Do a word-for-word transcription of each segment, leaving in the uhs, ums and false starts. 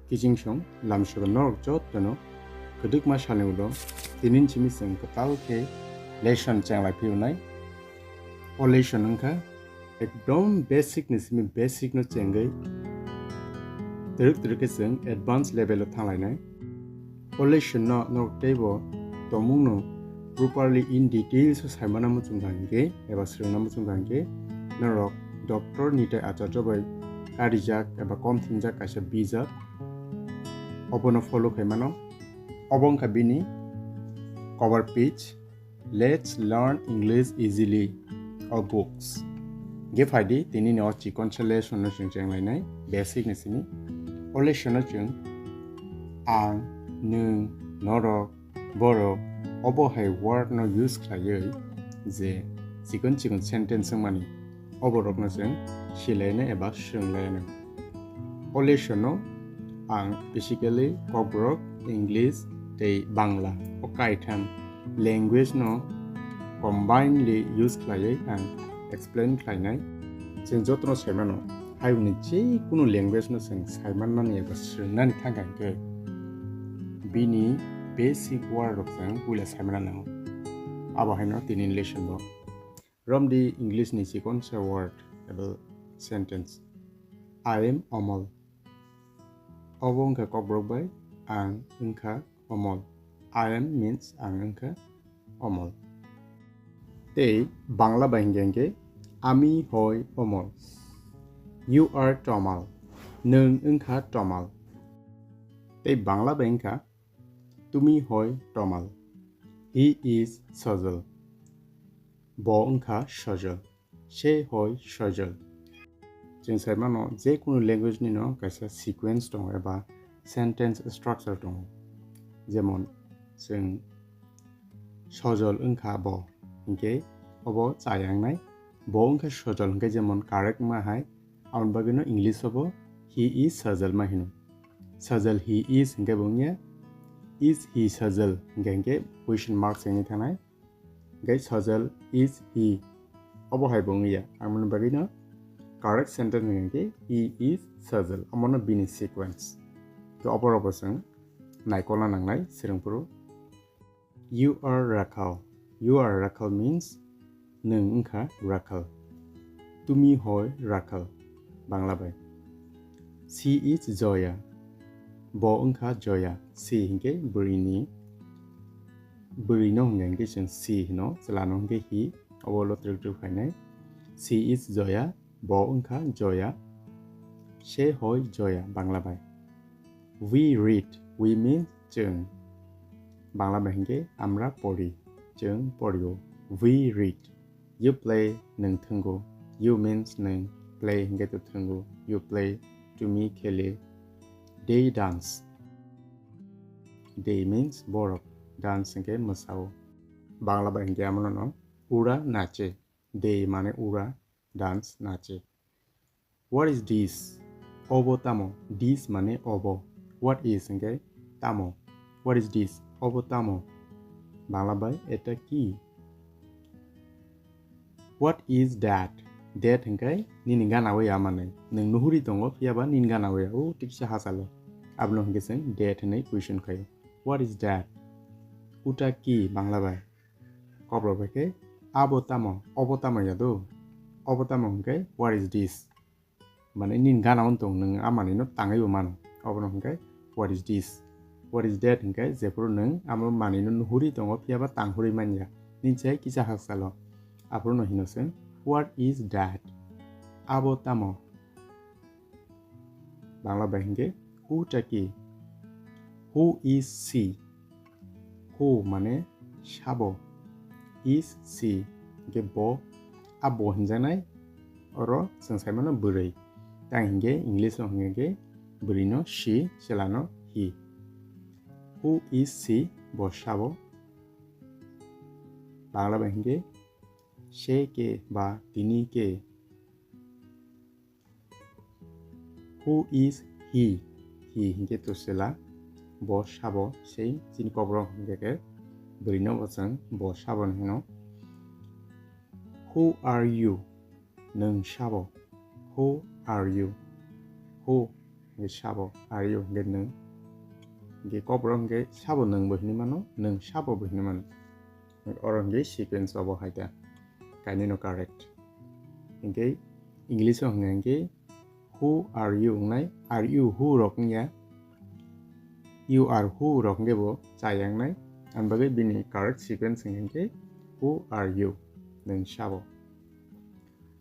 Kiching song lamsogo norok jotono kwdwkma salni ulo tinin simi chwng kwtal khe lesson chenglai phiyunai. O lesson wngkha ekdom basic ni simi basic no chengwi twrwk twrwk khe chwng advance level o thanglainai. O lesson no norok teibo tongmung no properly in details o saimana muchung kha hinkhe eba swrwngna muchung kha hinkhe norok doctor Nitai Acharya bai karijak eba kom thinjak kaisa bijak obono follow khaimano. Obo wngkha bini cover page, Let's Learn English Easily o books. Ge phaidi tini ni o chikonsa lesson no chwng chenglainai basic ni simi. O lesson no chwng ang, nwng, norok, borok obo hai word no use khlaiwi je chikon chikon sentence wngmani oborokno chwng silaina eba swrwnglaina. O lesson no ang basically Kokborok, English tei Bangla o kaitham language no combinedly use khlaiwi ang explain khlainai. Chwng jotono saimano, hayungni je kunu language no chwng saimannani eba swrwngnani thangkha hinkhe bini basic word rok chwng puila saimana nango. Abo haino tini lesson bo. Romdi English ni chikonsa word eba sentence. I am Omol. Obo wngkha Kokborok bai ang wngkha Omol. I am means ang wngkha Omol. Tei Bangla bai hinkhe hinkhe ami hoi Omol. You are Tomal. Nwng wngkha Tomal. Tei Bangla bai wngkha tumi hoi Tomal. He is Sojol. Bo wngkha Sojol. Se hoi Sojol. Chwng sai mano je kunu language ni no kaisa sequence tongo eba sentence structure tongo. Jemon chwng Sojol wngkha bo hinkhe obo chayangnai. Bo wngkha Sojol hinkhe jemon correct ma hai. Aboni bagwi no English o bo he is Sojol ma hino. Sojol he is hinkhe bo wngya is he Sojol hinkhe hinkhe question mark chengwi thangnai. Hinkhe Sojol is he. Obo hai bo wngya. Aboni bagwi no correct sentence hinkhe he is Sojol. Omo no bini sequence. To obo rok bo chwng naikolna nangnai swrwngphuru. You are Rakhal. You are Rakhal means nwng wngkha Rakhal. Tumi hoi Rakhal. Bangla bai. She is Joya. Bo wngkha Joya. She hinkhe bwrwini, bwrwino hwnkha hinkhe chwng she hino, chwlano hinkhe he. Obo ulo twrwk twrwk phainai. She is Joya. Bo wngkha Joya. Se hoi Joya. Bangla bai. We read. We means chwng. Bangla bai hinkhe amra pori. Chwng porio. We read. You play, nwng thwngo. You means nwng. Play hinkhe to thwngo. You play. Tumi khele. They dance. They means borok. Dance hinkhe mwsao. Bangla bai hinkhe amono no ura nache. They mane ura, dance nache. What is this? Obo tamo? This mane obo. What is hinkhe tamo? What is this? Obo tamo? Bangla bai eta ki? What is that? That hinkhe nini gana o ya manwi. Nwng nuhuri tongo phiyaba nini gana o ya. O tiksa hachalo. Abono hinkhe chwng that hinwi question khaio. What is that? Uta ki? Bangla bai. Kokborok bai khe abo tamo? Obo tamo ya do? Obo tamo hinkhe what is this? Mane nini gana o tong, nwng a manwi no tangwi bo mano. Obono hinkhe what is this? What is that hinkhe jephuru nwng amo manwi no nuhuri tongo phiyaba tanghuri manya. Nini se kisa hakchalo. Aphuru no hino chwng what is that? Abo tamo? Bangla bai hinkhe uta ki? Who is she? Who mane sabo? Is she hinkhe bo, a bo hinjaknai, oro chwng sai mano bwrwi. Tang hinkhe English o hinkhe bwrwi no she, chwla no he. Who is she? Bo sabo? Bangla bai hinkhe se ke ba tini ke? Who is he? He hinkhe to chwla, bo sabo sei chini kokborok hinkhe khe bwrwi no bo chwng bo sabo no hino. Who are you? Nwng sabo? Who are you? Who Hingke sabo, are you, hingke nwng. Hingke kokborok hingke sabo nwng bo hinui mano, nwng sabo bo hinui mano. Oro hingke sequence obo hai ta, kainwi no correct. Hingke English o hingka hingke who are you wngnai, are you who rok wngya, you are who rok hingke bo chaya wngnai. Ani bagwi bini correct sequence hingka hingke who are you, nwng sabo.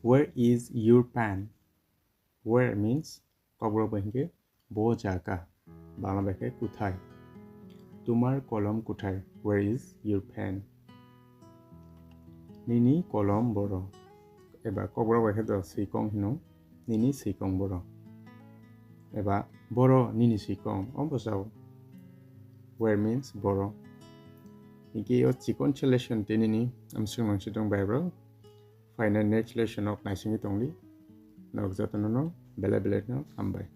Where is your pen? Where means kokborok bai hingke bo jaga, Bangla bai khe kuthai. Tumar kolom kuthai? Where is your pen? Nini kolom boro? Eba kokborok bai khe do swikong hino, nini swikong boro. Eba boro nini swikong, o bwsao. Where means boro. Hingke o chikon se lesson tei nini amswk nangsi tong bai bro. Phainai next lesson o naisingwi tongdi. Norok jotono no belai belai no hambai.